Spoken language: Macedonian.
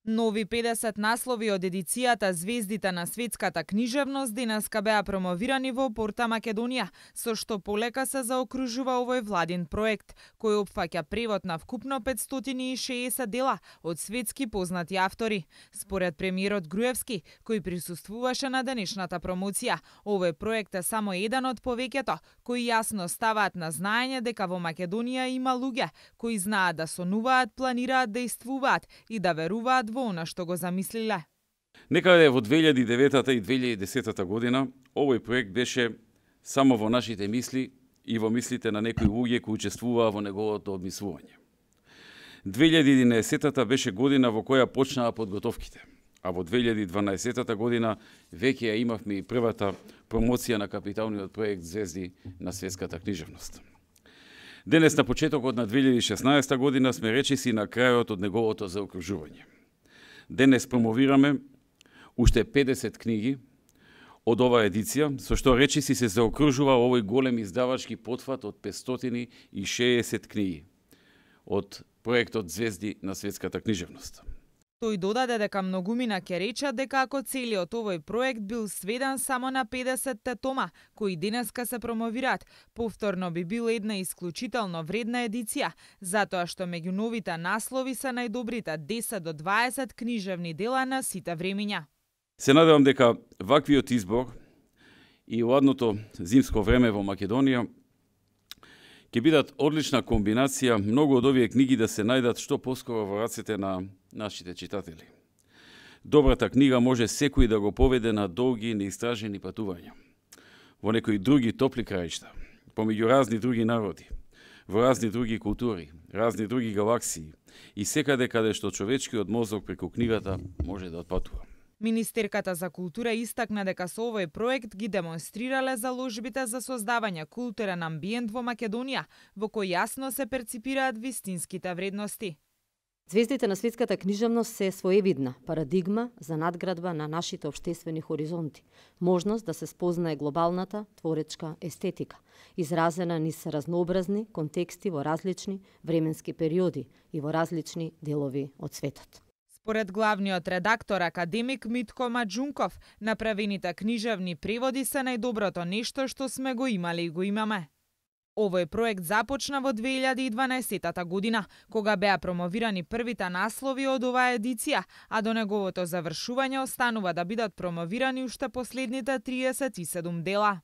Нови 50 наслови од едицијата Звездите на светската книжевност денеска беа промовирани во Порта Македонија, со што полека се заокружува овој владин проект, кој опфаќа превод на вкупно 560 дела од светски познати автори. Според премиерот Груевски, кој присуствуваше на денешната промоција, овој проект е само еден од повеќето кои јасно ставаат на знаење дека во Македонија има луѓе кои знаат да сонуваат, планираат, действуваат и да веруваат во она што го замислиле. Некаде во 2009 и 2010 година овој проект беше само во нашите мисли и во мислите на некои луѓе кои учествуваа во неговото обмислување. 2011 беше година во која почнаа подготовките, а во 2012 година веќе ја имавме и првата промоција на капиталниот проект Звезди на светската книжевност. Денес на почетокот на 2016 година сме речиси на крајот од неговото заокружување. Денес промовираме уште 50 книги од оваа едиција, со што речиси се заокружува овој голем издавачки потфат од 560 книги од проектот Звезди на светската книжевност. Тој додаде дека многумина ќе речат дека ако целиот овој проект бил сведен само на 50 тома, кои денеска се промовираат, повторно би бил една исклучително вредна едиција, затоа што меѓу новите наслови се најдобрите 10 до 20 книжевни дела на сите времиња. Се надевам дека ваквиот избор и ладното зимско време во Македонија ќе бидат одлична комбинација многу од овие книги да се најдат што поскоро во рацете на нашите читатели. Добрата книга може секој да го поведе на долги и неистражени патувања, во некои други топли краишта, помеѓу разни други народи, во разни други култури, разни други галаксии и секаде каде што човечкиот мозок преку книгата може да отпатува. Министерката за култура истакна дека со овој проект ги демонстрирале заложбите за создавање културен амбиент во Македонија, во кој јасно се перципираат вистинските вредности. Звездите на светската книжевност се своевидна парадигма за надградба на нашите општествени хоризонти, можност да се спознае глобалната творечка естетика, изразена низ разнообразни контексти во различни временски периоди и во различни делови од светот. Според главниот редактор академик Митко Маџунков, направените книжевни преводи се најдоброто нешто што сме го имали и го имаме. Овој проект започна во 2012 година, кога беа промовирани првите наслови од оваа едиција, а до неговото завршување останува да бидат промовирани уште последните 37 дела.